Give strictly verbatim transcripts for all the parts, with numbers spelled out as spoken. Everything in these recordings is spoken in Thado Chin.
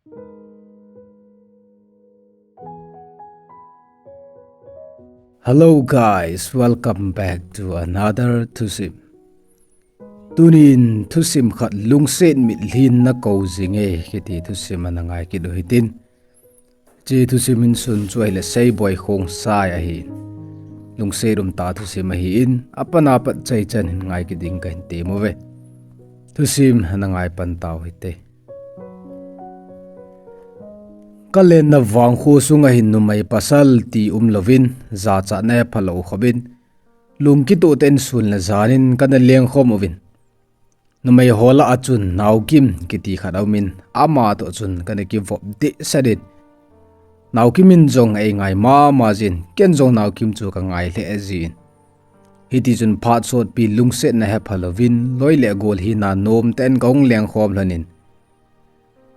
Hello guys, welcome back to another thusim. Tunin thusim khat, lungset mitlhin na kou jing e kiti thusim ana ngai kit u hitin. Hiche thusim insun chu ahile Seiboi Khongsai ahin. Lungset umtah thusim ahin, apat apat chaichan hin ngai kit ding kahin tem uve. Thusim ana ngai pan tau hite. Ka lenna vangkho sunga hin numei pasal ti umlouvin, jachatna hephalou khopin, lungkitoh tah in sun le jan in kana lengkhom uvin. Numei ho lah a chun Naokim kiti khat aumin, ama toh chun kana kivop dehset in. Naokim in jong eingai mama jin, ken jong Naokim chu kangai lheh jin. Hitichun phat sotpi lungsetna hephalouvin, loi le gol hina nomtah in kahung lengkhom lhonin,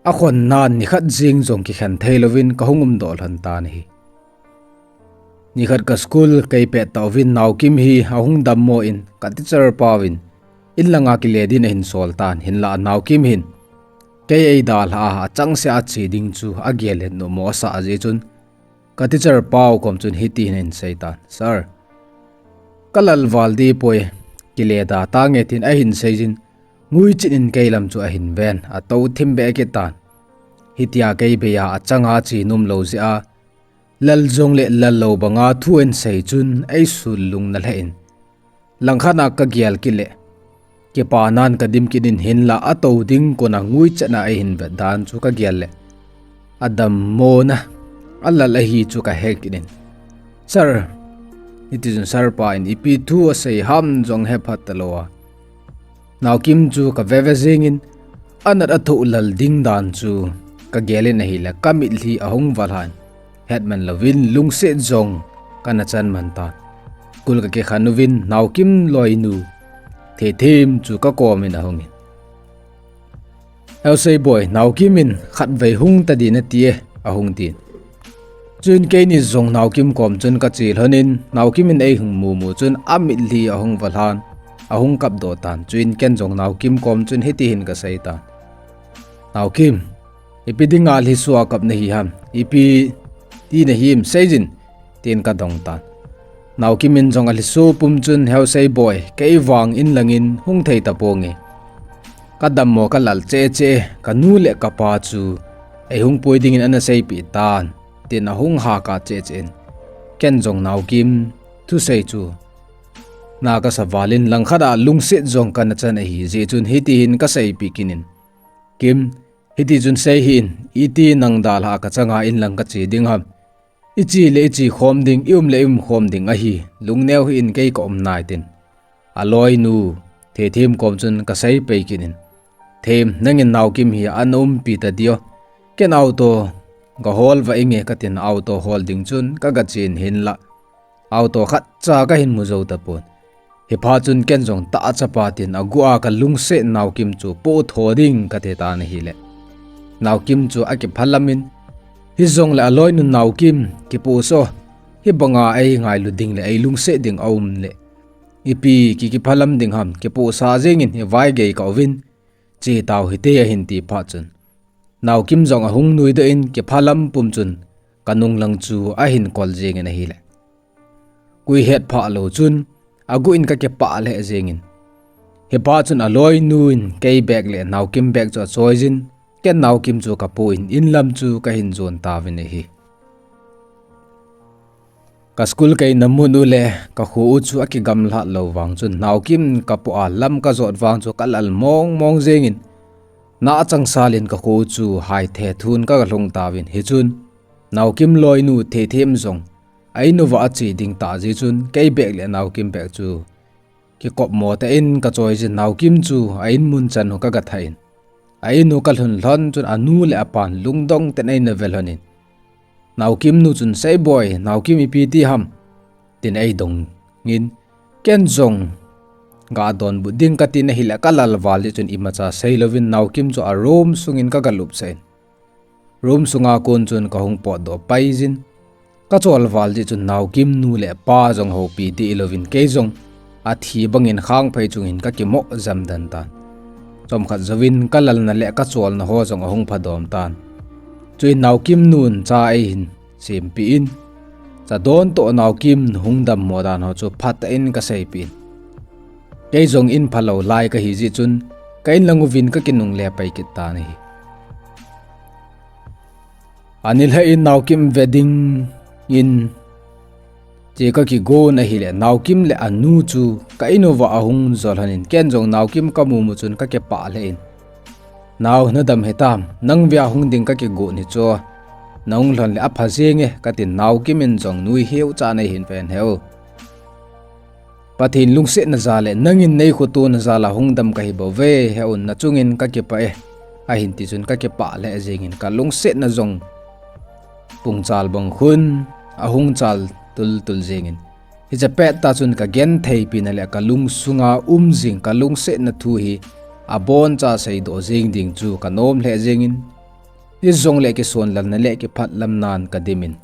akhonnan nikhat jeng jong kikhen theilouvin kahung umdoh lhon tan ahi. Nikhat ka school kei pet tauvin Naokim hi ahung dammo in, ka teacher pauvin inlanga kile din ahin sol tan, hinlah Naokim hin kei eidalhah a, achangseh a che ding chu agel in nommo asah jeh chun, ka teacher pau kom chun hiti hin ahin sei tan, Sir, ka lal val dipoi, kile da tange, tin ahin seijin, nguichet in kei lam chu ahin ven, atou thim beh kit tan. Hitia kei beiya achanga che nomlou jeh a, lal jongle lallou banga thu ahin sei chun eisutlung nalheh in, langkhat a kagel kit leh, kipanan kadim kit in, hinlah atou ding kona nguichet a eihin vet dan chu kagel leh, adammona alal ahi chu kahe kit in, Sir, hitichun Sir pa in ipi thu asei ham jong hepha talou a, Naokim chu kaveve jengin, anat athoh lal ding dan chu kagel in ahile, kamitlhi ahung valhan, hetman louvin lungset jong kana chan man tan. School kakikhen uvin Naokim loinu Theithem chu kakom in ahungin, Heo Seiboi, Naokim in khatvei hung tadin ati e, ahung tin. Chuin keini jong Naokim kom chun kache lhonin, Naokim in eihung mumu chun amitlhi ahung valhan, ahung kapdoh tan. Chuin ken jong Naokim kom chun hiti hin kasei tan, Naokim, ipi dinga lhiso a kap nahi ham, ipi ti nahim seijin, tin kadong tan. Naokim in jong alhiso pum chun, Heo Seiboi, kei vang inlangin hung thei taponge, kadammo kalal cheh cheh, kanu le kapa chu eihung pui dingin ana seipeh tan, tin ahung haka cheh cheh in, ken jong Naokim thusei chu na kasa valin, langkhat a lungset jong kana chan ahi jeh chun hiti hin kaseipeh kit in, Kim, hitichun sei hih in, iti nang dalhah a kachanga inlang kache ding ham, iche le iche khom ding, ium le ium khom ding ahi, lungneo hih in, kei kaum nai, tin aloinu Theithem kom chun kasei pei kit in, Them, nangin Naokim hi ana umpi tadi o, ken auto gahol va inge, katin auto hol ding chun kagachen, hinlah auto khatcha kahin mu jou tapon. Hiphat chun ken jong tahchapa tin aguh a kalungset Naokim chu poh tho ding kati tan ahile, Naokim chu akiphalam in, hijongle aloinu Naokim, kipoh so, hibanga eingailu ding le eilungset ding aum le, ipi ki kiphalam ding ham, kipohsa jengin, hivaigei kauvin, che tau hite, ahin ti phat chun, Naokim jong ahung nuidoh in, kiphalam pum chun kanunglang chu ahin kol jengin ahile, koi hetphah lou chun aguh in kakipah lheh jengin, hiphat chun aloinu in kei bag le Naokim bag chu achoijin, ken Naokim chu kapoh in, inlam chu kahin jon tauvin ahi. Ka school kaina mun u le kakho u chu akigamlhat lou vang chun, Naokim kapoh a lam kajot vang chu kalal mong mong jengin, na achangsal in kakho u chu haithe thun kagalhung tauvin, hichun Naokim loinu Theithem jong a in uva ache ding tah jeh chun, kei bag le Naokim bag chu kikopmo tah in kachoijin, Naokim chu a in mun chan u kagathah in, a in u kalhun lhon chun anu le apan lungdong tah in eina ve lhonin, Naokim nu chun, Seiboi, Naokim ipi ti ham, tin eidongin, ken jong gadonbut ding katin ahile, kalal val jeh chun imacha seilouvin Naokim chu a room sungin kagalupsah in, room sunga kon chun kahung potdoh paijin, kachol val jeh chun Naokim nu le pa jong houpi dehlouvin, kei jong athi bangin khangphei chung hin kakimoh jamden tan. Chomkhat jouvin kalalna le kacholna ho jong ahung phadom tan. Chuin Naokim nun cha eihin sempeh in, cha don toh Naokim hung dammo dan ho chu phatah in kaseipeh in. Kei jong in phalou lai kahi jeh chun, ka in lang uvin kakinungle pai kit tan ahi. Anilhah in Naokim ve dingin che kakigon ahile, Naokim le anu chu ka in uva ahung jolhon in, ken jong Naokim kamu mu chun kakipah lheh in, Nao, nadam hitam, nang vea hung ding kakigon hi chu, nahung lhon le apha jenge, katin, Naokim in jong nui heucha neihin ven heo. Pathen lungsetna jal le nangin neikhoto na jal a hung dam kahi bouve, heuvin nachungin kakipah e, ahin ti chun kakipah lheh jengin kalungsetna jong pungchal bang khun ahung chal tultul jengin. Hiche pettah chun kagentheipi na le kalungsunga um jing kalungsetna thu hi aboncha seidoh jeng ding chu kanom lheh jengin. Hijongle kisonlalna le kiphatlamnan kadimin.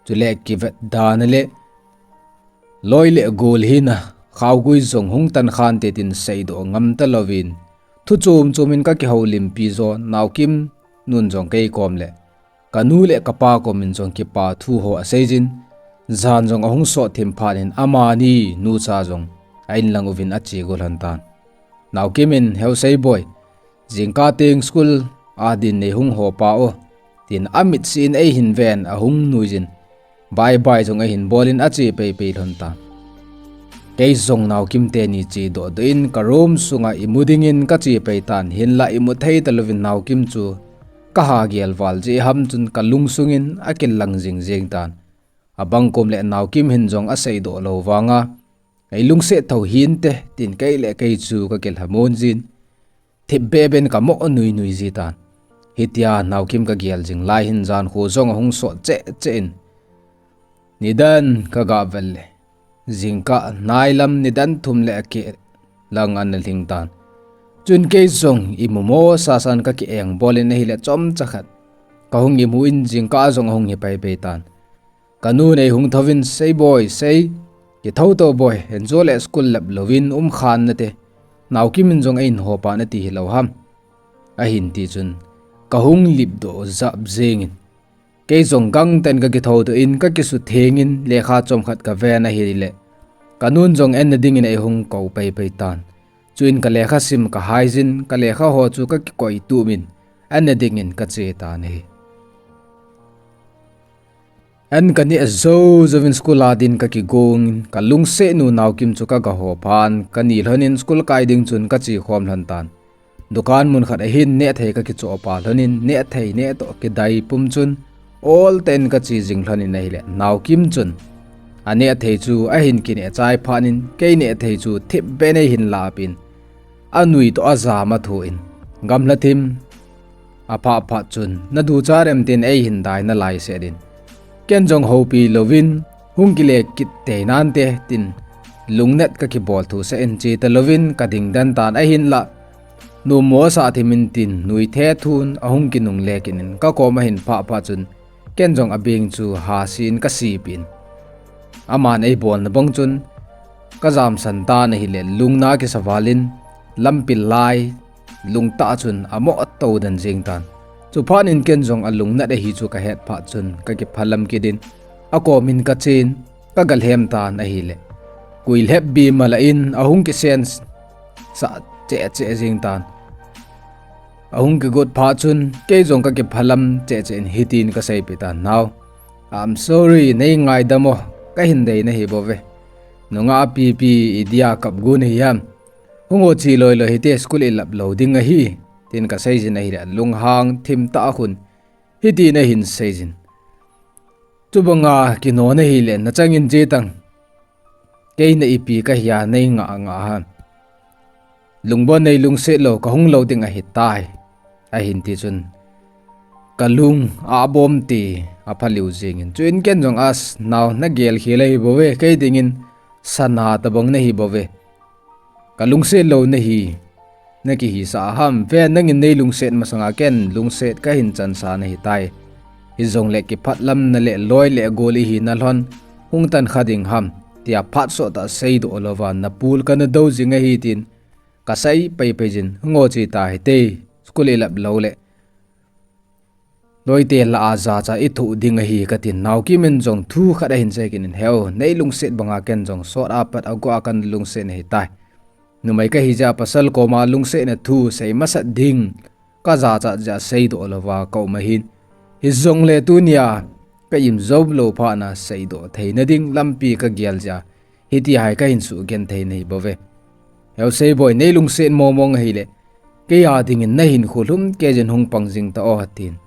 Chule kivetdana le loi le gol hina khaogui jong hung tan khante tin seidoh ngam talouvin. Thu chom chomin kakihoulimpi jo Naokim nun jong kei kom le kanu le kapa komin jong kipa thu ho aseijin. Jan jong ahung sot thim phat in amani nucha jong a in lang uvin ache go lhon tan. Naokim in, Heo Seiboi, jingkah teng school a din neihung hopa o, tin amitlhi in eihin ven ahung nuijin. Bye bye jong eihin bolin ache peipei lhon tan. Kei jong Naokim teni chedoh doh in ka room sunga imu dingin kache pei tan, hinlah imu thei talouvin Naokim chu kaha gel val jeh ham chun kalungsungin akilang jing jeng tan. Abang kom le Naokim hin jong aseidoh lou vanga, eilungset tho hinte, tin kei le kei chu kakilhamon jin. Thipbeh beh in kamoh nuinui ji tan. Hitia Naokim kagel jing lai hin jan kho jong ahung sot cheh cheh in. Nidan kagah vel le, jingkah nailam nidan thum le akeh lang ana lhing tan. Chun kei jong imu mo sasan kakieng bolin ahile chomcha khat kahung imu in jingkah jong ahung hi peipei tan. Kanun eihung thouvin, Seiboi, sei, kithou to boi, hinjo le school lap louvin um khan nate, Naokim in jong eihin hopa nati hilou ham, ahin ti chun kahung lipdoh jap jengin. Kei jong gangtah in kakithoudoh in kakisuthengin lekha chomkhat kaven ahile, kanun jong enna dingin eihung kou peipei tan. Chuin kalekha sim kahaijin, kalekha ho chu kakikoi tumin, enna dingin kache tan ahi. An kaneh jou jouvin school a din kakigongin, kalungsetnu Naokim chu kagaho phan, kani lhonin school kai ding chun kache khom lhon tan. Dukan mun khat ahin nehthei kakichoh pha lhonin, nehthei neh toh kidai pum chun, oltah in kache jing lhonin ahile, Naokim chun anehthei chu ahin kineh chai phatnin, kei nehthei chu thipbeh in eihin lahpeh in, anui toh ajam athoh in, gamla thim aphah phat chun, naducha dem tin eihin dai nalai seh din. Ken jong houpi louvin, hung kile kit tei nante tin, lungnat kakibol thuseh in che talouvin kading den tan ahinlah, numo sah thimin tin, nui thethun ahung kinungle kit in, kakom ahin phah phat chun, ken jong abeng chu hasen kasipeh in. Aman eibolna bang chun, kajamsan tan ahile, lungna kisa valin, lampi lai lungtah chun amoh tou den jeng tan. Chuphatnin ken jong alungnat ahi chu kahet phat chun kakiphalam kit in, akomin kachen, kagalhem tan ahile, kuilhep bi mala in ahung kisensah cheh cheh jeng tan. Ahung kigot phat chun kei jong kakiphalam cheh cheh in hitin kaseipeh tan, Nao, I'm sorry, neingaidam o, kahin dei nahi bouve. Nungah pipi idia kapgu nahi ham. Hung o che loiloi hite, school ilap lou ding ahi, tin kaseijin ahile, lunghang thim tah khun hitin ahin seijin. Chubanga kino nahile, nachangin jetang. Keina ipi kahia neingah ngah ham. Lungbon neilungset lou, kahung lou ding ahitai, ahin ti chun, kalung abom ti apha liu jengin. Chuin ken jong as, Nao, nagel khel ahi bouve, kei dingin sana tabang nahi bouve. Kalungset lou nahi, nakihisah ham. Ven, nangin neilungset masanga ken lungset kahin chansa nahitai. Hijongle kiphatlamna le loi le gol ihina lhon, hung tan kha ding ham, tia phat sottah seidoh louva napul kana dou jing ahi tin, kasei peipei jin, hung o che tahite, school ilap loule Loite lah a jachat i thoh ding ahi katin, Naokim in jong thu khat ahin sei kit in, Heu, nei lungset banga ken jong sot apat agu a kana lungset ahitai. Numei kahi jeh a pasal koma lungsetna thu sei masat ding ka jachat jeh a seidoh louva ka um ahin. Hijongle tunia ka im jou lou phat na seidoh theina ding lampi ka gel jeh a hiti hai kahin sugenthei nahi bouve. Heu Seiboi, nei lungset mong mong ahile, kei a dingin nahinkho lhum kei jin hung pang jing ta o, atin.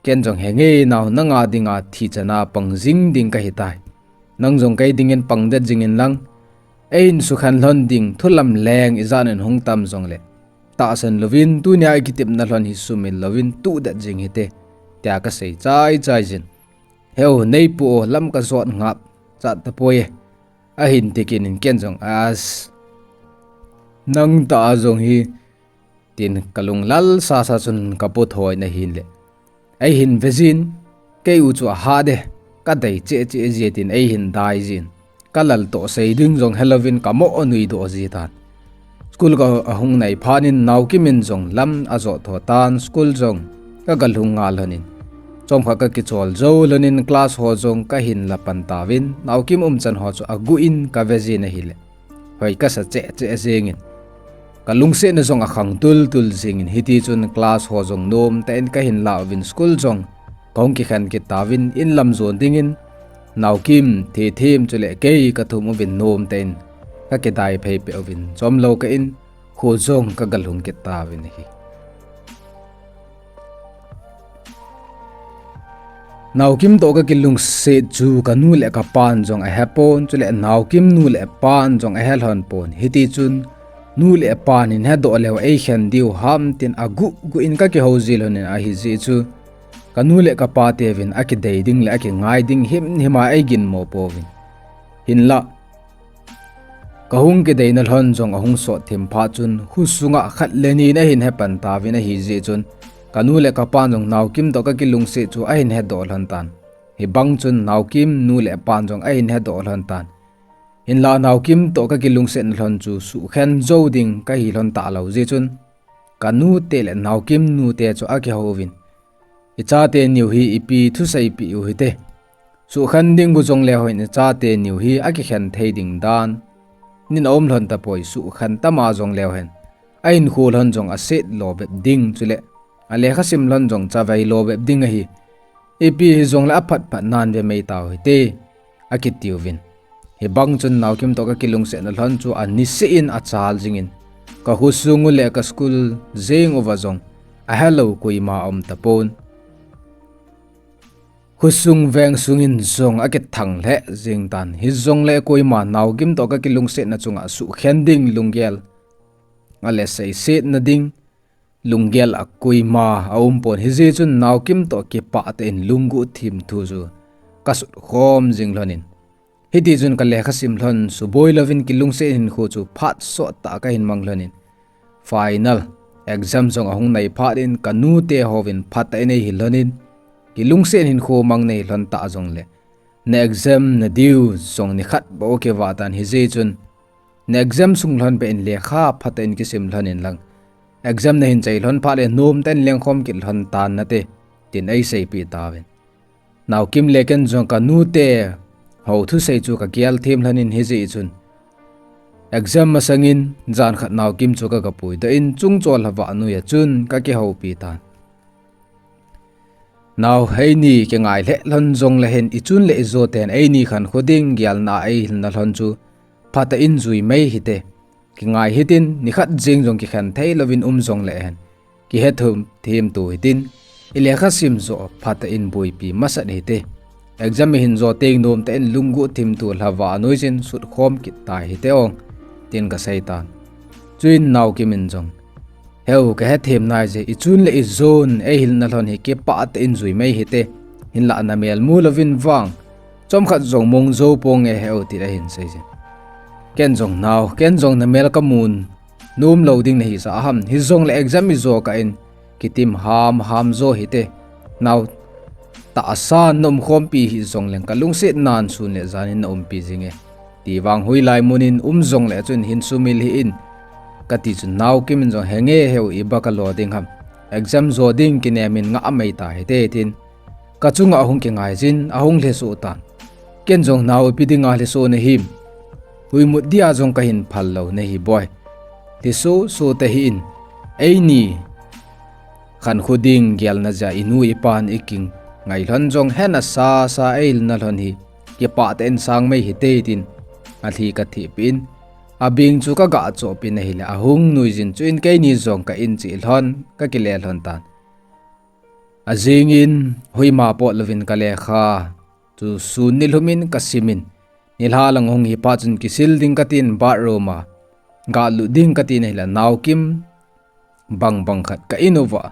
Ken jong, Henge nao, nanga dinga thi chana pang jing ding kahitai. Nang jong kei dingin pang det jingin lang, eihin sukhen lhon ding thu lamleng ijat in hung tam jongle, tahsan louvin tunia i kitepna lhon hi sumil louvin tuh det jing hite, tia kasei chai chai jin. Heu, neipu o, lam kajot ngap chat tapoi e, ahin ti kit in, ken jong, As, nang tah a jong hi, tin kalung lal sasa chun kapu thoi nahin le, eihin ve jin, kei u chu ahat e, kadei cheh cheh ji e, tin eihin dai jin, kalal toh sei ding jong helouvin kamoh nui doh ji tan. School kahung nai phat in Naokim in jong lam ajot tho tan, school jong kagalhung ngal lhon in, chomkhat kakichol jou lhon in class ho jong kahin la pan tauvin, Naokim umchan ho chu aguh in kave jin ahile, hoi kasa cheh cheh jengin, kalungsetna jong akhang tul tul jengin, hiti chun class ho jong nomtah in kahin la uvin, school jong kahung kikhen kit tauvin, in lam jon dingin Naokim, Thethem chule kei kathum uvin nomtah in kakidai phei peh uvin, chomlou kah in kho jong kagalhung kit tauvin ahi. Naokim toh kakilungset chu kanu le kapan jong ahepon, chule Naokim nu le pan jong ahe lhon pon. Hiti chun nu le pan in hedoh leu eikhen diu ham tin aguh guh in kakihou ji lhon in ahijeh chu, kanu le kapa teuvin akidei ding le akingai ding himhim a eiginmo pouvin. Hinlah, kahung kideina lhon jong ahung sot thim phat chun, khosunga khat le ni in ahin hepan tauvin ahijeh chun, kanu le kapan jong Naokim toh kakilungset chu ahin hedoh lhon tan. Hibang chun Naokim nu le pan jong ahin hedoh lhon tan. Hinlah Naokim toh kakilungsetna lhon chu suhkhen jou ding kahi lhon talou jeh chun, kanute le Naokim nute chu akihouvin, Ichate niu hi ipi thuseipeh u hite. Suhkhen ding gu jongleu hen, ichate niu hi akikhen thei ding dan nin aum lhon tapoi, suhkhen tama jongleu hen, ahinkho lhon jong aset lo bep ding, chule alekha sim lhon jong chavei lo bep ding ahi. Ipi hijongle aphat phat nan ve mei tau hite, akitiuvin. Hibang chun Naokim toh kakilungsetna lhon chu aniseh in achal jingin, kakhosung u le ka school jeng uva jong ahelou koima aum tapon. Khosung veng sungin jong akithang lheh jeng tan. Hijongle koima Naokim toh kakilungsetna chunga suhkhen ding lunggel, ale seisetna ding lunggel a koima aumpon. Hijeh chun Naokim toh kipah tah in lunggel thim thu chu kasut khom jing lhonin, hiti chun kalekha sim lhon suboi louvin kilungset hinkho chu phat sot tah kahin mang lhonin, final exam jong ahung nai phat in kanute hovin phatah in eihil lhonin, kilungset hinkho mang nei lhon tah jongle, na exam nadiu jong nikhat bou kivah tan, hijeh chun na exam sung lhon beh in lekha phatah in kisim lhonin lang, exam nahin chai lhon phat le nomtah in lengkhom kit lhon tan nate, tin eiseipeh tauvin. Naokim le ken jong kanute ho thusei chu kagel them lhonin, hijeh chun exam masangin jan khat Naokim chu kagapuidoh in, chungchol lhavah noiya chun kakihoupi tan. Nao, eini kingai lheh lhon jongle hen, ichun le ijo ten eini khankho ding gelna a eihilna lhon chu phatah in jui mai hite. Kingai hitin, nikhat jeng jong kikhen thei louvin um jongle hen, kihethem themtu hitin, ilekha sim joh phatah in boipi masat hite. Exam ihin jo teng nomtah in lunggel themtu lhavah noiyin sutkhom kit tai hite o, tin kasei tan. Chuin Naokim in jong, Heu, kahethem naije, ichun le ijon eihilna lhon hi kipah tah in jui mai hite. Hinlah namel mu louvin vang chomkhat jong mong jou ponge heu, tin ahin seijin. Ken jong, Nao, ken jong namel kamu nom lou ding nahisah ham, hijongle exam ijo kah in kitim hamham jo hite. Nao, tahsan naumkhompi hih jongleng kalungset nan sun le jan in naumpi jinge. Ti vang hoilai munin um jongle chun hin sumil hih in, kati chun Naokim in jong, Henge heu, iba kalo ding ham? exam jo ding kinem in ngah amai ta hite tin. Ka chunga ahung kingai jin, ahung lhesoh tan. Ken jong nao ipi dinga lhesoh nahim. Huimut dia jong kahin phal lou nahi boi. Lhesoh soh tahih in. Eini khankho ding gelna jeh a inu ipan ikingai lhon jong hena sasa eina lhon hi. Kipah tah in sang mai hite tin. Alhi kathehpeh in. Abing chu kaga chohpeh in ahile. Ahung nuijin chuin keini jong ka in cheh lhon, kakile lhon tan. Ajing in, hoima potlouvin ka lekha chu sun nilhum in kasim in. Nilhah lang hung hi phat chun kisil ding katin bathroom a. Galut ding katin ahile Naokim bangbang khat ka in uva.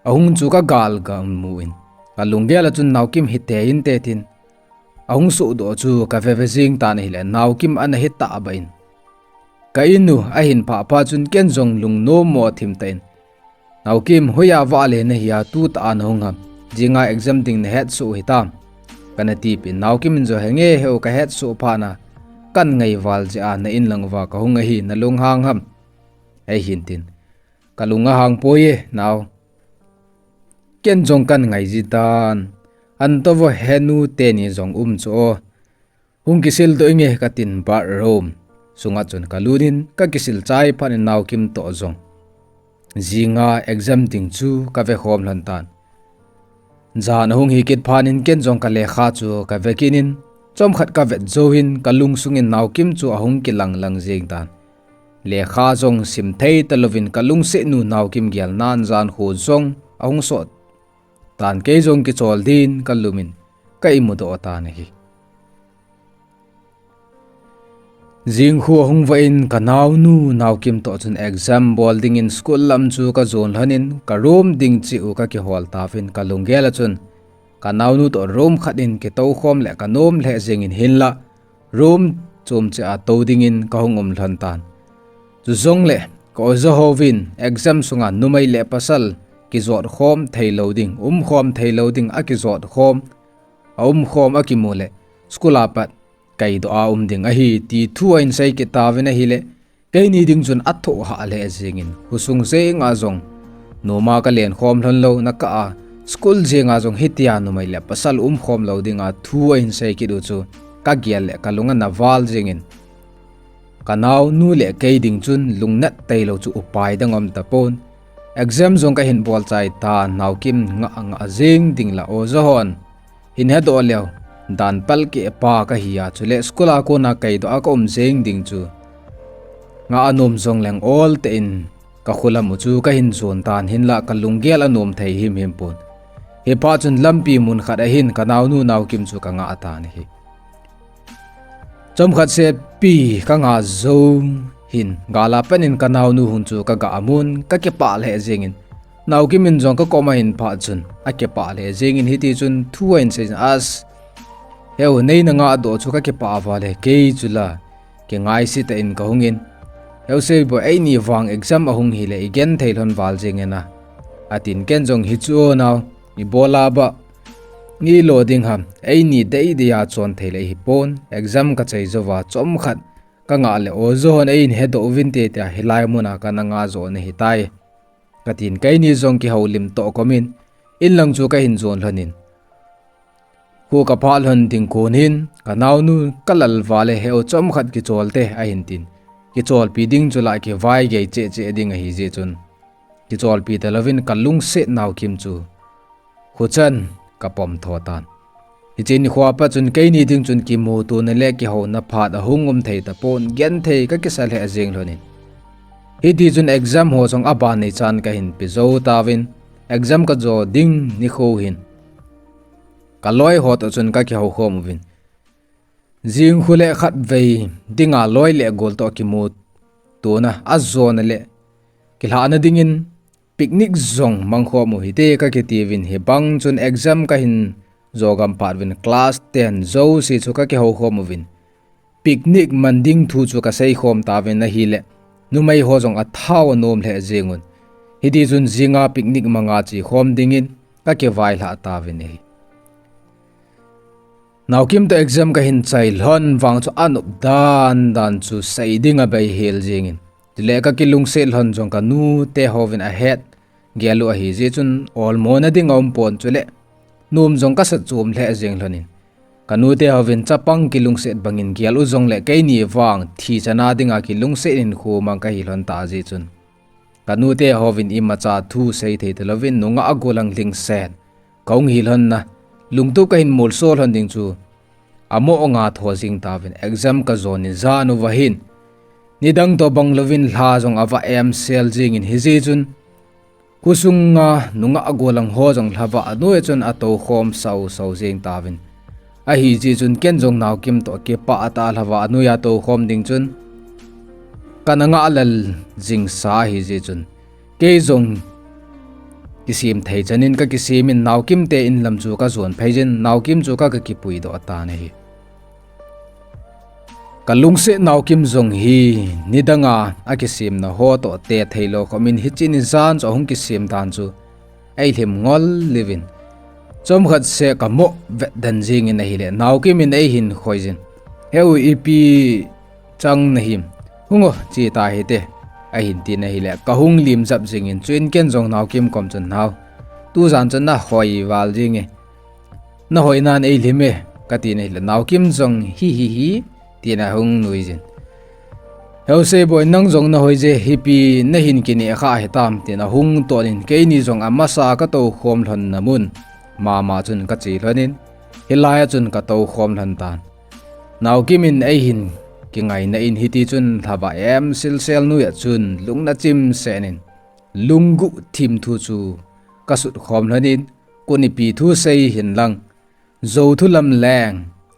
Ahung chu kagal ga mu in. Ka lunggel a chun Naokim hite inte tin. Ahung sohdoh chu kave ve jing tan ahile Naokim ana hi tah beh in. Ka in u ahin phah phat chun ken jong lungnom mo thim tah in. Naokim, hoiya vahle nahi a tutah a nahung ham. Jinga exam ding nahetsoh hitam. Kana tipeh in Naokim in jong henge heu kahetsoh phat na. Kangai val jeh a na in lang uva kahung ahi nalunghang ham. Eihin tin. Kalung ahang poi e, nao. Ken jong kangai ji tan. Anto vo henu teni jong um chu o. Hung kisil doh inge katin bathroom sunga chun kalut in kakisil chai phat in Naokim toh jong. Jinga exam ding chu kave khom lhon tan. Jan ahung hi kit phat in ken jong ka lekha chu kave kit in chomkhat kavet jou hin kalungsung in Naokim chu ahung kilang lang jing tan. Lekha jong sim thei talouvin kalungset nu Naokim gel nan jan kho jong ahung sot tan kei jong kichol din kalum in ka imu doh tan ahi. Jing kho ahung vah in ka naonu Naokim toh chun exam bol dingin school lam chu ka jon lhon in ka room ding cheh u ka kihol tauvin ka lunggel a chun ka naonu toh room khat in kitou khom le ka nom lheh jing in hinlah room chom cheh a tou dingin ka hung um lhon tan. Chujongle ka oja hovin exam sunga numei le pasal kijot khom thei lou ding, um khom thei lou ding a kijot khom, a um khom a kimu le school a pat kaidoh a um ding ahi ti thu ahin sei kit tauvin ahile, keini ding chun athoh hah lheh jing in, khosung jenga jong nom a ka len khom lhon lou, na kah a school jenga jong hitia numei le pasal um khom lou dinga thu ahin sei kit u chu ka gel le ka lung ana val jing in, ka naonu le kei ding chun lungnat tei lou chu upai dang um tapon. Exam jong ka hin bol chai tan, Naokim ngah ngah jing ding la oja hon hin hedoh leu dan pal keh pa ka hi a, chule school a kona kaidoh a ka um jing ding chu ngah anom jong leng ol tah in ka kholam u chu ka hin jon tan hinlah ka lunggel anom thei him him pon. Hi phat chun lampi mun khat a hin ka naonu Naokim chu ka ngah tan ahi. Chomkhat seh pi ka ngah jou hin gal a pat in ka naonu hung chu ka ga mun ka kipah lheh jing in Naokim in jong ka kom a hin phah chun akipah lheh jing in hiti chun thu ahin sei jin as heu nei na ngah doh chu ka kipah val e kei chu la kingaise tah in ka hung in heu sei boi eini vang exam ahung hile i gen thei lhon val jing e na atin ken jong hi chu o nao i bol a ba Ni lo ding ham, eini dei dei a chon thei le hi pon, exam ka chai jou va chomkhat ka ngah le o jou hon eihin hedoh uvin te tia hilai mun a ka na ngah jou na hi tai. Ka tin keini jong kihoulim toh kom in, in lang chu ka hin jon lhon in. Kho ka phah lhon ding kon hin, ka naonu ka lal va le heu chomkhat kichol te ahin tin. Kicholpi ding chu la kivai gei cheh cheh ding ahi jeh chun. Kicholpi talouvin ka lungset nau kim chu. Khuchan ka pom tho tan. Hiche nikho a pat chun keini ding chun kimutona le kihouna phat ahung um thei tapon, genthei ka kisa lheh jeng lhon in. Hiti chun exam ho jong aban nei chan ka hin pe jou tauvin, exam ka jo ding nikho hin ka loi ho toh chun ka kihou khom uvin. Jing khu le khatvei dinga loi le gol toh kimutona ajona le kilhahna dingin picnic jong mang khom u hite ka kiti uvin, hibang chun exam ka hin jo gam phat uvin class ten jouse chu ka kihou khom uvin. Picnic man ding thu chu ka sei khom tauvin ahile, numei ho jong athao anom lheh jeng un. Hiti chun jinga picnic manga che khom dingin ka kivai lhah tauvin ahi. Nau kim toh exam ka hin chai lhon vang chu anop dan dan chu sei ding abei hel jeng in. Chule ka kilungset lhon jong ka nu te hovin ahet gel u ahi jeh chun olmo na ding aum pon chule, nom jong ka sat chom lheh jeng lhonin. Ka nute hovin chapang kilungset bangin gel u jongle keini vang thi chana dinga kilungset in khomang ka hi lhon ta jeh chun. Ka nute hovin imacha thu sei thei talouvin nungah golang lhingset. Ka hung hi lhon na. Lungtup ka hin molso lhon ding chu. Amo nga tho jing tauvin exam ka jon in jan uva hin. Nidang toh bang louvin lha jong ava em sel jingin hijeh chun. Khosunga nungah golang ho jong lhava anoi chun atou khom sau sau jing tauvin. Ahi jeh chun ken jong Naokim toh kipah tah a lhava anoi a tou khom ding chun. Kana ngah lal jing sa ahi jeh chun. Kei jong kisem thei chanin ka kisem in Naokim te in lam chu ka jon phei jin Naokim chu ka, ka kipui doh tan ahi. Ka lungset Naokim jong hi nidanga akisemna ho toh te thei lou khomin hiche ni jan chu ahung kisem dan chu ei lhim ngol liuvin. Chomkhat seh ka mo vet den jingin ahile Naokim in ei hin khoi jin. Heu ipi chang na him. Hung o, che ta hite. Ahin tin ahile ka hung lim jap jingin chuin ken jong Naokim kom chun nao. Tujan chun na hoi val jinge. Na hoi nan ei lhim e, ka tin ahile Naokim jong hi hi hi, tin ahung nui jin. Heu sei boi nang jong na hoi je, hipi na hin kineh kha hitam, tin ahung tonin, keini jong amasa ka tou khom lhon na mun. Mama chun ka che lhonin, hilai a chun ka tou khom lhon tan. Naokim in ei hin kingaina in hiti chun lhava em silsel nui a chun lungna chim senin, lungguh thim thu chu ka sut khom lhonin, Kuni pi thu sei hin lang. Jou thu lam leng.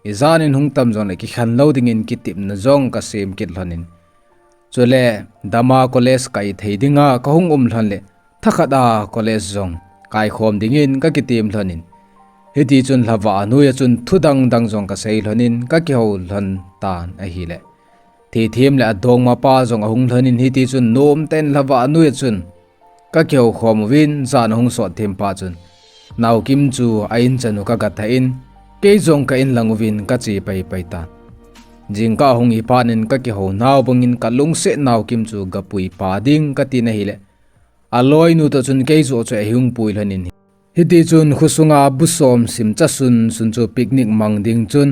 Ijan in hung tam jongle kikhen lou dingin kitepna jong ka sem kit lhonin. Chule, dama college kai thei dinga ka hung um lhon le, thakhat a college jong kai khom dingin ka kitem lhonin. Hiti chun lhava anoi a chun thu dang dang jong ka sei lhonin ka kihou lhon tan ahile. Thithem le adongma pa jong ahung lhonin hiti chun nom ten lhava anoi a chun. Ka kihou khom uvin, jan ahung sot them pa chun. Naokim chu a in chan u ka ga tha in, kei jong ka in lang uvin ka che pai pai tan. Jingkah ahung hi phat in ka kihou nau bangin ka lungset Naokim chu ga pui pa ding ka tin ahile. A loi nu toh chun kei joh chu ei hung pui lhonin. Hiti chun khosunga bu som sim cha sun sun chu picnic mang ding chun.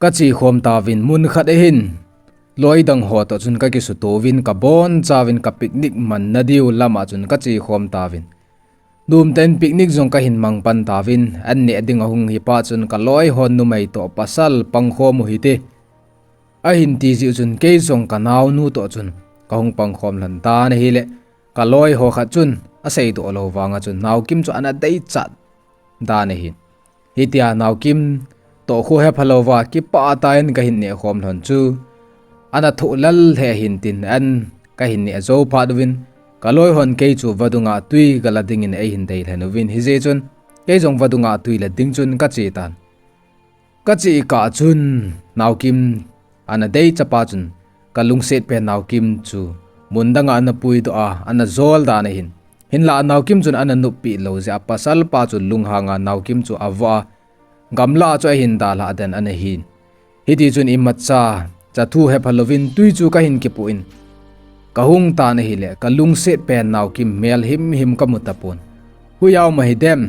Ka che khom tauvin mun khat ahin. Loi dang ho toh chun ka kisuto uvin ka bon chauvin ka picnic man na diu lama chun ka che khom tauvin. Nom ten picnic jong ka hin mang pan tauvin an neh ding ahung hi pa chun ka loi hon numei toh pasal pang khom u hite. Ahin ti jiu chun kei jong ka nau nu toh chun ka hung pang khom lhon tan ahile. Ka loi ho khat chun a sei doh lou vanga chun Naokim chu ana dei chat dan ahi. Hitia Naokim toh khu hepha louva kipah tah in ka hin neh khom lhon chu. Ana thoh lal he hin tin an ka hin neh jou phat uvin. Ka loi hon kei chu vadunga tui ka la dingin ei hin dei lhen uvin hijeh chun. Kei jong vadunga tui la ding chun ka che tan. Ka che kah chun Naokim ana dei chapa chun ka lungset pen Naokim chu mun danga ana pui doh a ana jol dan ahin. Hinlah Naokim chun ana noppi lou jeh a pasal pa chu lunghanga Naokim chu avoh a gamla chu ahin dalha den ana hin. Hiti chun imacha cha thu hepha louvin tui chu ka hin kipoh in. Ka hung tan ahile, ka lungset pen Naokim mel himhim ka mu tapon. Hui a um ahi dem.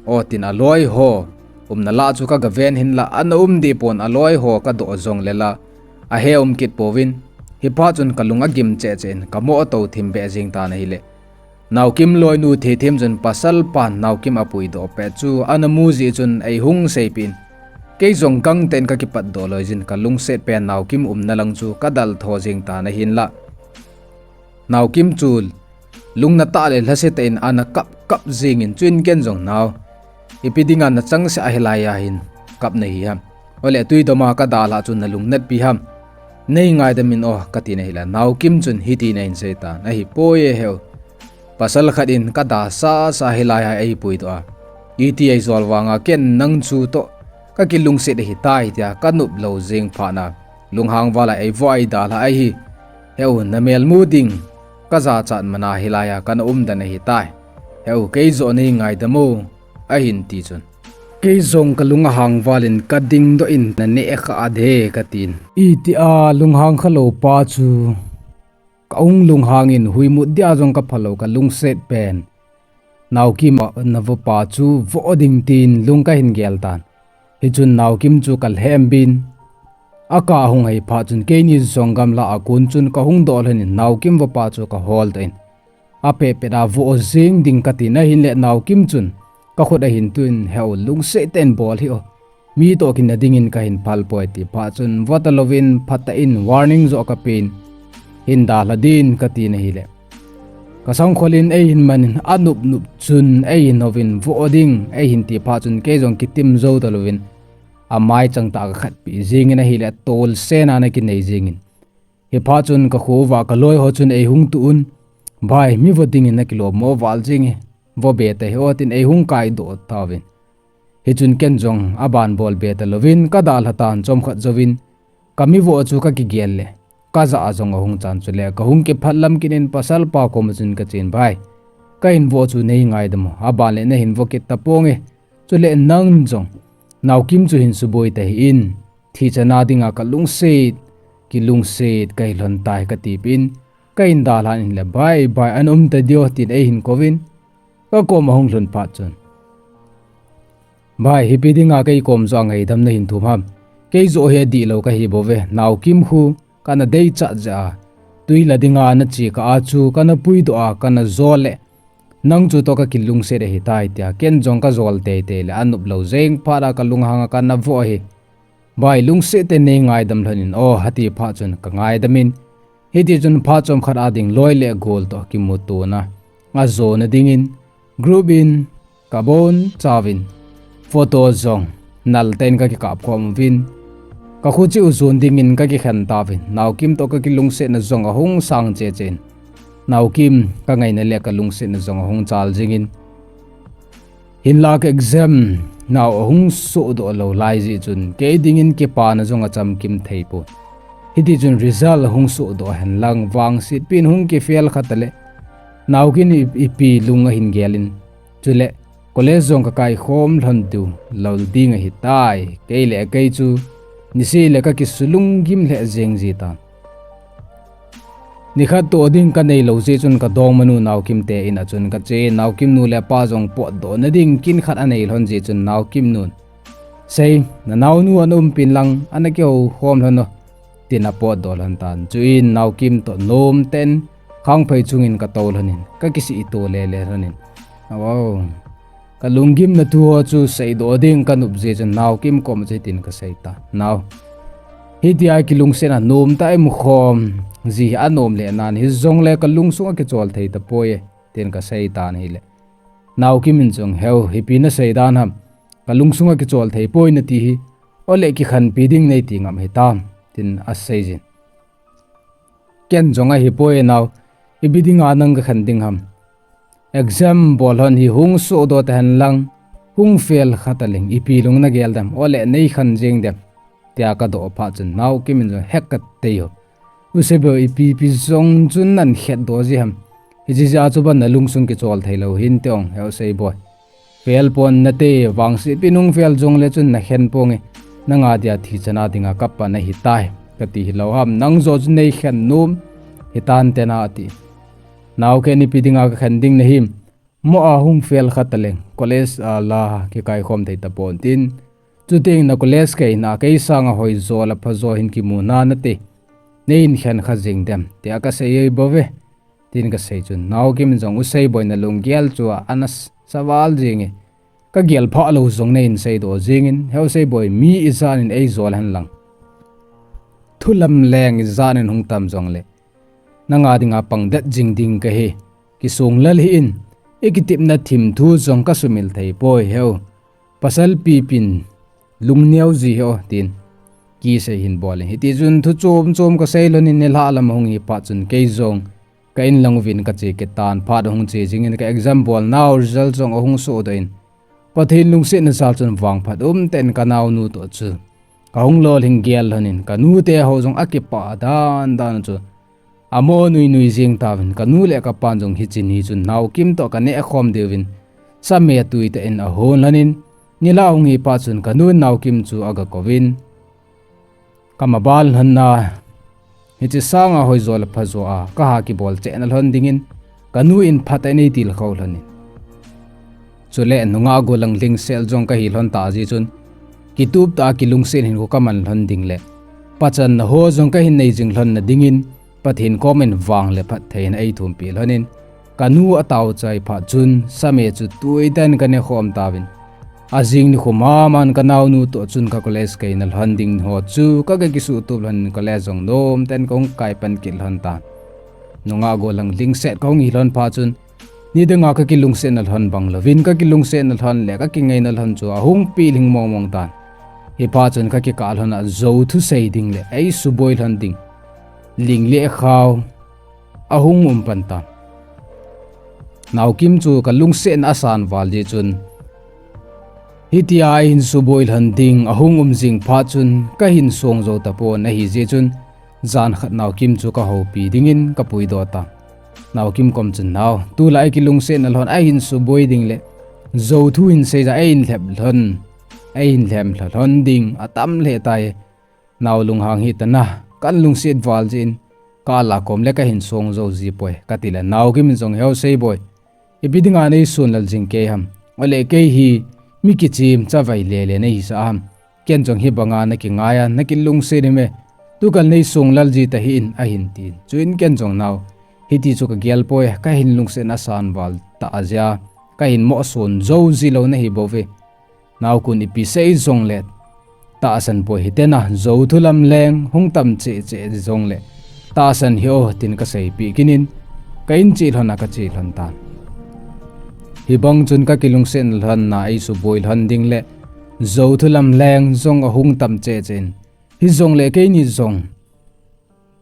O tin a loi ho. Umna lah chu ka ga ven hinlah, ana um deh pon a loi ho ka doh jongle la. A he um kit pouvin. Hi phat chun ka lung a gim cheh cheh in, ka mo a tou thim beh jing tan ahile. Naokim loinu thithem chun pasal pan Naokim a pui doh pet chu ana mu jeh chun ei hung seipeh in. Kei jong gangtah in ka kipat doh loi jin ka lungset pen Naokim umna lang chu ka dal tho jing tan ahinlah. Naokim chu lungna tah le lhase tah in ana kap kap jingin chuin ken jong nao. Ipi dinga na chang seh a hilai a hin kap na hi ham. Ole tui doma ka dalha chun na lungnat pi ham. Nei ngaidam in o ka tin ahile Naokim chun hiti na hin sei tan ahi poi e heu. Pasal khat in ka da sasa hilai a ei pui doh a. Iti ei jol vanga ken nang chu toh ka kilungset ahi tai tia ka nop lou jing phat na. Lunghang vala ei vo ei dalha ahi. Heu na mel mu ding ka jachat mana hilai a ka na um dan ahi tai. Heu kei joh nei ngaidam o ahin ti chun. Kei jong ka lung ahang valin ka ding doh in na neh kha a de ka tin. Iti a lunghang kha lou pa chu. Ka hung lunghang in huimut dia jong ka phalou ka lungset pen. Naokim a na vopa chu vo ding tin lung ka hin gel tan. Hichun Naokim chu ka lhem bin. A ka hung hei pha chun keini jong gamla a kun chun ka hung dol hin Naokim vopa chu ka hol ta in. A pehpet a vo jing ding ka ti na hin le Naokim chun ka khut a hin tun heu lungset ten bol hi o. Mi toh kin na dingin ka hin phal poi ti pha chun vota lovin phata in warning jo ka pin. Hin dalha din ka ti na hi le. Ka sangkhol in ei hin manin a nup nup chun ei hin hovin vo ding ei hin ti pha chun kei jong kitim jo ta lovin. A mai chang ta ka khat pi jingin a hi le tol sena na kinei jingin. Hi pha chun ka khuva ka loi ho chun ei hung tu un. Bai mi vo dingin na kilo mo val jingi. Vo be ta hi o tin ei hung kai do ta vin. Hichun ken jong a ban bol be ta lovin ka dalha tan chom khat jovin. Ka mi vo chu ka kigel le. Ka ja a jong a hung chan chu le ka hung kiphat lam kinin pasal pa koma chun ka chin bai. Ka hin vo chu nei ngai dam o. A ban le na hin vo kit ta ponge. Chu le nang jong. Naokim chu hin suboi ta hi in. Thi chana dinga ka lungset. Ki lungset ka hi lhon tai ka ti pin. Ka hin dalhan in le bai bai an um ta dio tin ei hin kovin. Ka koma hung lhun phat chun. Bai, hipi dinga kei kom jo a ngaidam na hin thum ham. Kei jo hi adih lo ka hi bou ve. Naokim khu, ka na dei chat ja a. Tui la dinga na chi ka a chu, ka na pui do a, ka na jo le. Nang chu to ka kilungset ahi tai tia. Ken jong ka jol tei tei le, a nup lo jeng phat a ka lunghang a ka na vo hi. Bai lungset te nei ngaidam lhon in, o, hati phat chun ka ngaidam in. Hiti chun phat chom khat a ding loi le gol to kimu tu na. A jo na dingin, group in, Ka bon chavin. Photo jong. Nal ten ka kikap khom vin. Ka khu chi u zun dingin ka kikhen ta vin. Naokim to ka kilungset na jong a hung sang che chen. Naokim ka ngaina le ka lungset na jong a hung chal jingin. Hinla ka exam. Nau a hung so do lo lai ji chun. Kei dingin kipa na jong a cham kim thei po. Hiti chun result a hung so do hen lang vang sit pin hung ki fail khat le. Naokim i, ipi lung a hin gelin. Chule, college jong ka kai khom lhon diu, lol ding ahi tai, kei le kei chu, nisi le ka kisulung gim le jeng ji tan. Nikhat to ding ka nei lo ji chun ka dong manu Naokim te in a chun ka che, Naokim nu le pa jong pot do na ding kin khat a nei lhon ji chun Naokim nun. Sei, na nau nu an um pin lang, ana ki ho khom lhon o. Tin a pot do lhon tan. Chuin Naokim to nom ten, khang phei chungin ka to lhonin, ka kisi i to le le lhonin. Wow. Ka lunggim na thu ho chu sei do ding ka nup ji chun Naokim kom chu tin ka sei ta. Nau. Hiti a kilungset a nom ta em khom ji a nom le nan hi jong le ka lungsung a kichol thei ta poi e, tin ka sei tan hi le. Naokim in jong heu, hipi na sei dan ham. Ka lungsung a kichol thei poi na ti hi. O le kikhan pi ding nei ti ngam hi tam, tin a sei jin. Ken jong ahi poi nau, ipi dinga nang ka khen ding ham. Exam bol hon hi hung so do ta hen lang, hung fail khat a leng, ipi lung na gel dem, o le nei khan jing dem. Tia ka do phat chun Naokim in jong hek ka tei o. U sei bo ipi pi jong chun nan khet do ji ham. Hi ji ja chu ban na lungsung kichol thei lo hin te ong, heu sei boi. Fail pon na te, vangsi pi nung fail jong le chun na khen ponge. Na nga dia thi chana dinga ka pa na hi tai. Ka ti hi lo ham, nang jo chu nei khen num. Hi tan te na ti. Nau khen ipi dinga ka khen ding na him. Mo a hung fail khat a leng. College a la ki kai khom thei ta pon tin. Chuting na college kei na kei sanga hoi jo la pha jo hin ki mu na na te. Nei in khen kha jing dem. Te a ka sei ei bo ve. Tin ka sei chun, Naokim in jong u sei boi na lunggel chu a, ana s-, saval jing e. Ka gel pha lo jong nei in sei do jing in, heu sei boi mi i jan in ei jol hen lang. Thu lam leng i jan in hung tam jong le. Na nga dinga pang det jing ding ka hi. Ki sung lal hi in, i ki tip na thim thu jong ka sumil thei poi heu. Pasal pi pin, lung neo ji ho, tin. Ki sei hin bol in. Hiti chun thu chom chom ka sei lon in ni la lam hung hi pa chun kei jong. Ka in lang uvin ka che kit tan, phat hung che jing in ka exam bol nau result jong a hung so do in. Pathen lungset na sal chun vang phat um ten ka nau nu to chu. Ka hung lol hing gel lhon in, ka nu te ho jong a kipa dan dan chu. A mo nui nui jing ta vin, ka nu le ka pan jong hi chin hi chun Naokim to ka ne khom de vin. Sa me tui te in a hon lhon in, ni la hung hi pa chun ka nu Naokim chu a ga ko vin. Ka ma bal lhon na, Hiche sanga hoijo le phajo a kaha kibol chehna lhon dingin kanu in phatah in eitilkhou lhonin. Chule nungah golang lhingsel jong kahi lhon tah jeh chun, kitup tah a kilungset hinkho kaman lhon ding le pachanna ho jong kahin nei jing lhonna dingin Pathen komin vang le phattheina eithumpeh lhonin, kanu ataochai phat chun same chu tuitah in kanekhom tauvin, ajing nikho maman kanaonu toh chun ka college kaina lhon ding ho chu ka, kakisuhtup lhonin college jong nomtah in kahung kaipan kit lhon tan. Nungah golang lhingset kahung hi lhon phat chun, nidanga kakilungsetna lhon bang louvin, kakilungsetna lhon le kakingaina lhon chu ahung pilhing mongmong tan. Hiphat chun kakikah lhon a jou thusei ding le eisuboi lhon ding ling le khao ahung um pan tan. Naokim chu kalungsetna asan val jeh chun, hitia eihin suboi lhon ding ahung um jing phat chun kahin songjou tapon, ahijeh chun jan khat Naokim chu kahoupi dingin kapuidoh tan. Naokim kom chun, nao, tulai kilungsetna lhon ahin suboi ding le jou thu hin seija eihin lhep lhon, eihin lhemlha lhon ding atam lheh tai. Nao, lunghang hitana, kan lungset val jeh in, kala kom le kahin songjou jipoi, katile Naokim in jong, heu Seiboi, ipi dinga neisonlal jing kei ham? Ole kei hi mi kichim chavai lele nahisah ham? Ken jong hibanga nakingai a nakilungset hime. Tukal neisonglal ji tahih in, ahin tin. Chuin ken jong, nao, hiti chu kagelpoi, kahin lungsetna asan val tah jeh a kahin mohson jou jilou nahi bouve. Naokun ipi sei jongle tahsan poi, hitena jou thu lamleng hung tam cheh cheh jongle tahsan hih o, tin kaseipeh kit in, ka in che lhon a kache lhon tan. Hibang chun kakilungsetna lhon a eisuboi lhon ding le jou thu lamleng jong ahung tam cheh cheh in, hijongle keini jong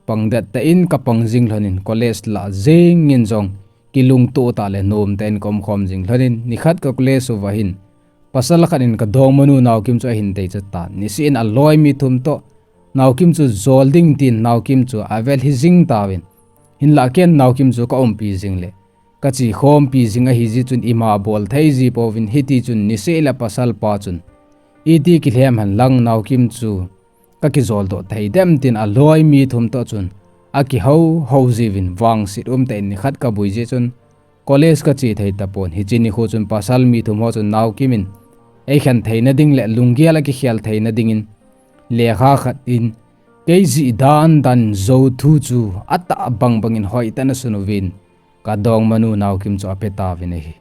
pangdet tah in kapang jing lhonin, college lah jengin jong kilungtoh tah le nomtah in kaumkhom jing lhonin, nikhat ka college uva hin pasal khat in kadongmanu Naokim chu ahin deichat tan. Niseh in aloi mi thum toh Naokim chu jol ding tin Naokim chu avel hi jing tauvin, hinlah ken Naokim chu kaumpi jing le kache khompi jing ahijeh chun ima bol thei ji pouvin, hiti chun niseh le pasalpa chun, iti kilhem henlang Naokim chu kakijoldoh thei dem tin aloi mi thum toh chun akihou hou jiuvin, vangset umtah in nikhat kaboi jeh chun college kache thei tapon. Hiche nikho chun pasal mi thum ho chun Naokim in eikhen theina ding le lunggel akikhel theina dingin lekha khat in, kei jih dan dan in jou thu chu atah bang bangin hoitah in asun uvin, kadongmanu Naokim chu ape tauvin ahi.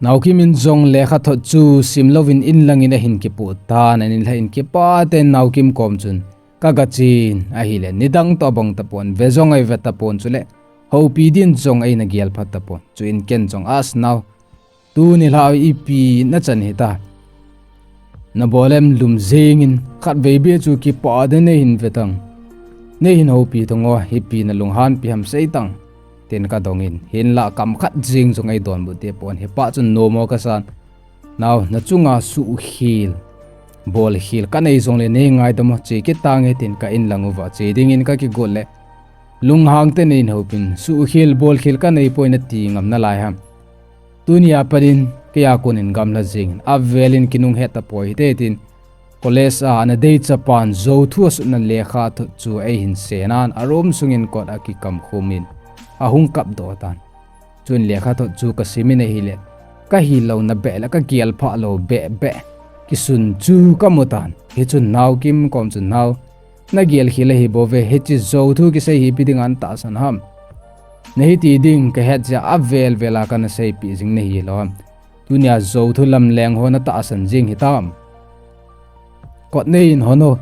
Naokim in jong lekhathot chu simlouvin inlangin ahin kipoh tan, anin lha in kipah tah in Naokim kom chun, kagachen ahile nidang toh abang tapon, ve jong eive tapon, chule houpi din jong eina gelpha tapon. Chuin ken jong, as nao, tuni lha ipi nachan hita? Nabolem lum jengin, khatvei beh chu kipah tah in neihin ve tan, neihin houpi tan o, ipi nalunghanpi ham sei tan, tin kadongin, hinlah kam khat jeng jong eidonbut tapon, hipah chun nommo kasan. Nao, nachunga suhkhel, bolkhel kanei jongle neingaidam o, che kit tange, tin ka inlang uva che dingin kakigot le, lunghang tah in eihoupin, suhkhel bolkhel kaneipoi nati ngam nalai ham? Tunia pat in keiya konin gamla jengin, avelin kinunghet tapoi hite, tin college a ana deichapan jou thu asutna lekhathot chu eihin senan, a room sungin kot akikamkhumin, ahung kapdoh tan. Chun lekhathot chu kasimin ahile, kahilouna beh le kagelphah lou beh beh kisun chu kamu tan. Hichun Naokim kom chun, nao, nagelkhel ahibouve, hiche jou thu kisei hi ipi dinga natahsan ham? Nahiti ding kahet jeh a avel vel a kana seipeh jing nahilou ham? Tunia jou thu lamleng ho natahsan jeng hitam? Kot neihin hon o.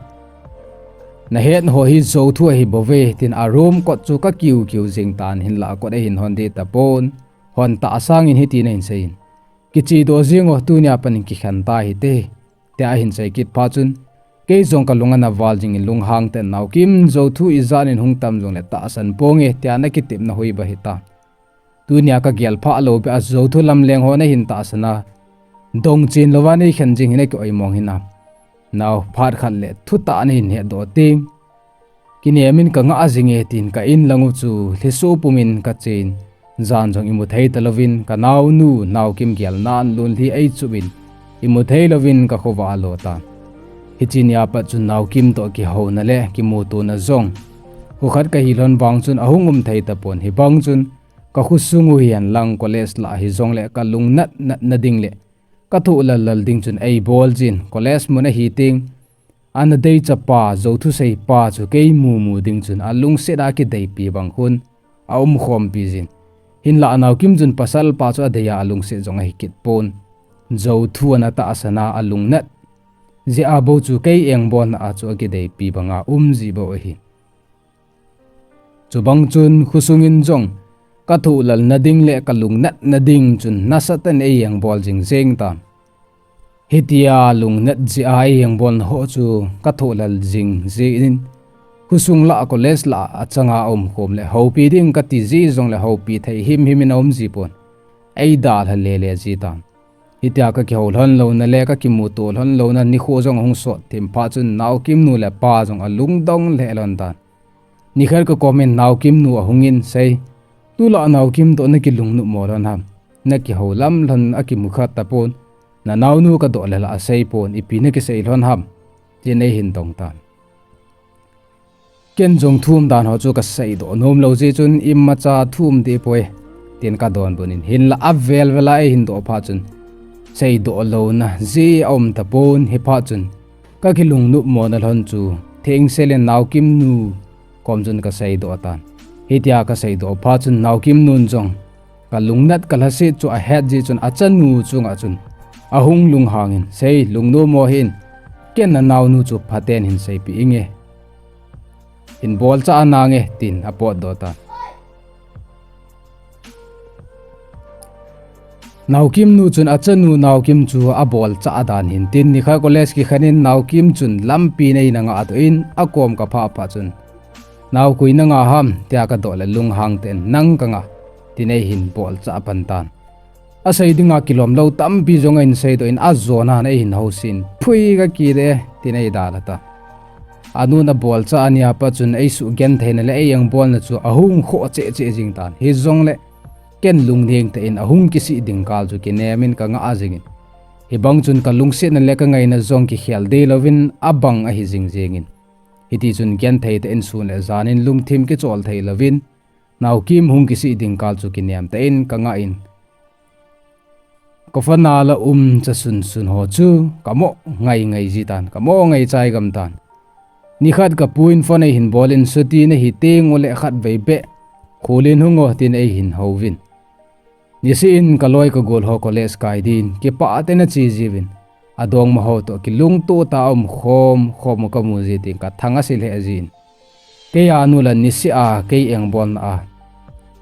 Nahet ho hi jou thu ahibouve, tin a room kot chu kakiu kiu jeng tan, hinlah kot eihin hon deh tapon. Hon tah sangin hitin ahin seiyin, kichedoh jeng o, tunia pat in kikhen ta hite, tia ahin sei kit phat chun, kei jong kalung ana val jingin lunghang tah in, Naokim, jou thu ijat in hung tam jongle tahsan ponge, tia nakitepna hoiba hita? Tunia kagelphah lou beh a jou thu lamleng ho nahin tahsan a, dongchen louva neikhen jing hi nakioimong hinam? Nao, phat khat le thutah nahin hetdoh teng, kinemin kangah jinge, tin ka inlang u chu lhisoh pumin kachen. Jan jong imu thei talouvin, kanaonu Naokim gelnan lonlhi eichupin, imu thei louvin kakhovah alo tan. Hiche nia pat chun Naokim toh kihouna le kimutona jong khu khat kahi lhon vang chun ahung um thei tapon, hibang chun ka khosung u hihen lang college lah hijongle ka lungnat natna ding le ka thoh lal lal ding chun eibol jin, college mun ahi teng ana dei chapa, jou thusei pa chu kei mumu ding chun alungset a kideipi bang khun aumkhompi jin. Hinlah Naokim chun pasal pa chu adei a alungset jong ahi kit pon. Jou thu ana tahsan a alungnat jeh a bou chu kei engbolna a chu akideipi banga um ji bou ahi. Chubang chun khosung in jong ka thoh lalna ding le ka lungnatna ding chun nasatah in eiengbol jing jeng tan. Hitia lungnat jeh a eiengbolna ho chu ka thoh lal jing jeh in, khosung lah college lah achanga umkhom le houpi ding kati ji jongle houpi thei himhim in aum ji pon. Eidalha lele ji tan. Hitia ka kihou lhon louna le ka kimuto lhon louna nikho jong ahung sot thim phat chun Naokim nu le pa jong alungdong lheh lhon tan. Nikhat ka kom in Naokim nu ahung in, Sei, tulai Naokim toh na kilungnop mo lhon ham? Na kihou lam lhon a kimu kha tapon, na naonu ka doh le la asei pon, ipi na kisei lhon ham? tin eihin dong tan. Ken jong thu umdan ho chu ka seidoh nom lou jeh chun imacha thu um deh poi, tin ka donbut in, hinlah avel vel a eihin doh phat chun seidoh louna jeh aum tapon, hiphat chun ka kilungnop mona lhon chu thengsel in Naokim nu kom chun ka seidoh tan. Hitia ka seidoh phat chun Naokim nun jong ka lungnat ka lhaset chu ahet jeh chun achanu chunga chun ahung lunghang in, Sei, lungnom mo hih in, ken na naonu chu phaten hin seipeh inge, hin bolchah nange, tin apotdoh tan. Naokim nu chun achanu Naokim chu abolchah dan hin tin, nikhat college kikhen in Naokim chun lampi in eina ngahdoh in, akom ka phah phat chun, Nao, koi na ngah ham? tia ka doh le lunghang tah in, Nang ka ngah, tin eihin bolchah pan tan. Asei dinga kilom lou tampi jong ahin seidoh in, ajonan eihin housen, Phui, ka kideh e, tin eidalha tan. Anun abolchah nia pat chun eisuh gentheina le eiengbolna chu ahung khoh cheh cheh jing tan. Hijongle ken lungneng tah in ahung kisih ding kal chu kinem in ka ngah jing in, hibang chun ka lungsetna le ka ngaina jong kikhel deh louvin abang ahi jing jeng in, hitichun genthei tah in sun le jan in lungthim kichol thei louvin Naokim hung kisih ding kal chu kinem tah in ka ngah in, ka phone a la umcha sunsun ho chu ka mo ngai ngai ji tan, ka mo ngaichai gam tan. Nikhat ka pu in phone eihin bol in, Chutti nahi teng uleh khatvei beh khol in hung o, tin eihin houvin. Niseh in ka loi ka gol ho college kai din kipah tah in ache jiuvin, adongma ho toh kilungto tah a umkhom khom u ka mu jeh in ka thang ase lheh jin, kei a nu la niseh a kei engbolna a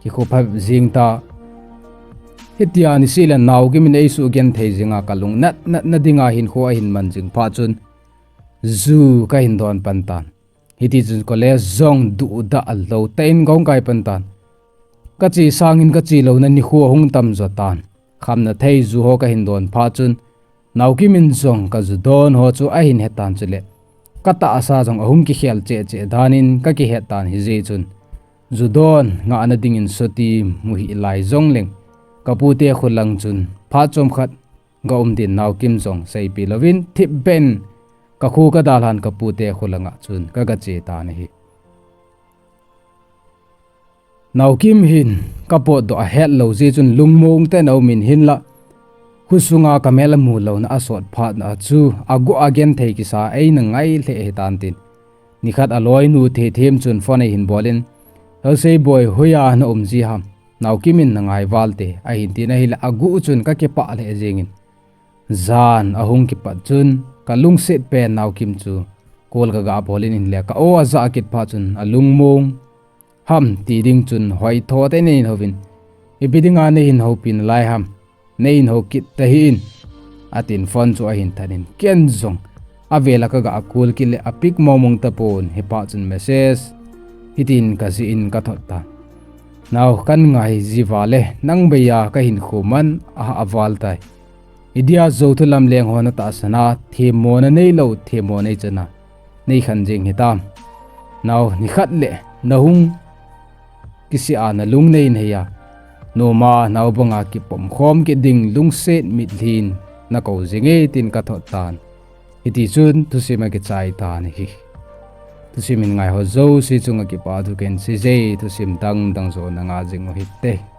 kikhophah jing ta. Hitia niseh le Naokim in eisuh genthei jinga ka lungnat natna dinga hinkho ahin man jing phat chun ju kahin don pan tan. Hitichun college jong duhdah lou tah in kahung kai pan tan. Kache sangin kache louna nikho ahung tamjo tan. Khamna thei ju ho kahin don phat chun Naokim in jong ka ju don ho chu ahin he tan chuleh, ka tahsa jong ahung kikhel cheh cheh dan in ka kihet tan, hijeh chun ju don ngahna dingin Chutti mu hih lai jongleng ka pute kho lang chun phat chomkhat ga um din Naokim jong seipeh louvin thipbeh in ka kho ka dalhan ka pute kho langa chun ka gache tan ahi. Naokim hin ka potdoh ahet lou jeh chun lungmong tah in aum in, hinlah khosunga ka mel amu louna asot phat a chu aguh a genthei kisa eina ngai lheh ahitan tin, nikhat aloinu Thethem chun phone eihin bol in, Lhalsei boi, hoiya na um ji ham? Naokim in na ngai val te, ahin tin ahile aguh chun ka kipah lheh jeng in, jan ahung kipat chun ka lungset pen Naokim chu call ka ga bol in, hinle ka aw ajah kit phat chun alungmong ham ti ding chun hoitho tah in eihin houvin, Ipi dinga neihin houpi nalai ham? Neihin hou kit tahih in, atin phone chu ahin that in, ken jong avel a ka ga call kit le a pick mong mong tapon, hiphat chun message hitin ka jih in ka thot tan. Nao, kan ngai ji val e, nang beiya ka hinkho man ahah val tai. Idia jou thu lamleng ho na tahsan a, themmona neilou, themmo nei chan a nei khen jeng hitam? Nao, nikhat le nahung kisih a nalung nei in hei a, noma nao banga kipom khom kit ding lungset mitlhi in na kou jing e, tin ka thot tan. Hitichun thusim akichai tan ahi. Thusim hin ngaiho jouse chunga kipathu kahin seije, thusim dangdang jong nanga jing uhite.